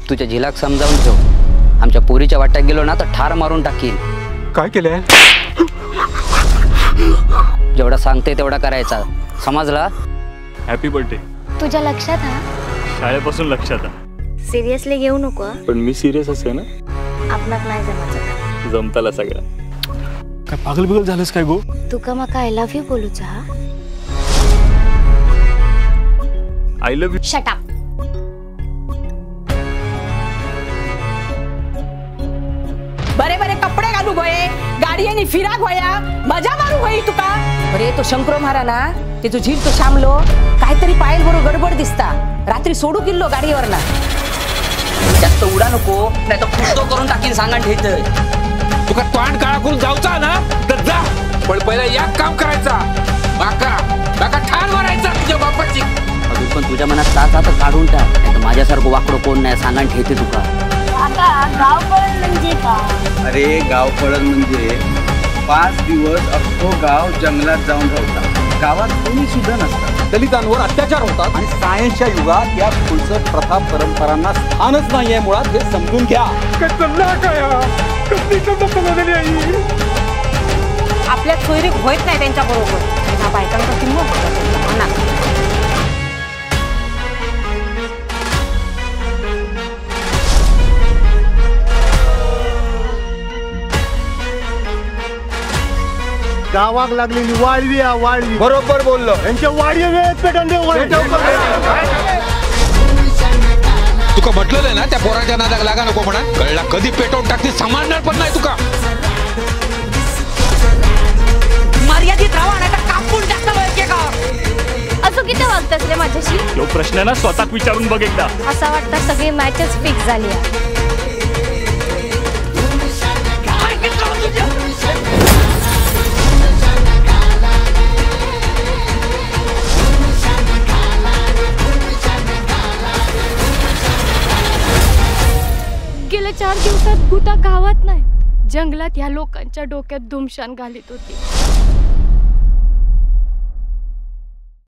तुझ्या झिलाक समजावून ठेव, आमच्या पोरीच्या वाट्यात गेलो ना तर ठार मारून टाकील। काय केलंय? जेवढा सांगते तेवढा करायचा, समजला? Happy birthday. तुझ्या लक्षात हा? शाळेपासून लक्षात हा। सिरियसली घेऊ नको। पण मी सिरियस असे ना? आपणाक नाही जमायचं। जमताला सगळं। काय पागल बिगल झालंस काय गो? तुका माका I love you बोलूचा हा? I love you. Shut up. बरे बरे कपडे घालू गोये, गाडयेनी फिरा गोया, मजा मारू गोई तुका। अरे तो शंकरो मारा ना, तेजो झील तो शामलो, काहीतरी पायल बरो गडबड दिसता। रात्री सोडू किल्लो गाडीवर ना। जास्त उडा नको, नाही तर फुटतो करून टाकीन सांगा ठेत। तुका तोंड काळा करून जाऊचा ना तर जा, पण पहिला या काम करायचा। बाका बाका ठार मारायचा तुझ्या बापाची। अजून पण तुझ्या मनात तास आता काढून टाक, नाही तर माझ्यासारखं वाकडं कोण नाही सांगा ठेते तुका। गावपळण म्हणजे काय? अरे गावपळण म्हणजे 5 दिवस अख्खो गाव जंगलात जाऊन राहतात, गावात कोणी सुद्धा नसतात, दलितांवर अत्याचार होतात आणि सायन्सच्या युगात या खुलसट प्रथा परंपरांना स्थानच नाहीये मुळात, हे समजून घ्या। आपल्या सोयरी होत नाही त्यांच्या बरोबर, बायकांचा किंमत ना। गावाक लागलेली वाळवी वाळवी, बरोबर बोललो। यांच्या वाळवी वेळेत पेटवून तुका म्हटलेलं ना त्या पोराच्या नादाक लागा नको म्हणा, कळला कधी पेटवून टाकते सांभाळणार पण नाही तुका। मर्यादित राहा नाही तर कापून टाकतो एकेका। असं किती वागतास रे माझ्याशी? तो प्रश्न ना स्वतःच विचारून बघ एकदा। असं वाटतं सगळी मॅचच फिक्स झाली आहे। गेल्या 4 दिवसात भूता गावात नाही, जंगलात ह्या लोकांच्या डोक्यात धुमशान घालीत होती।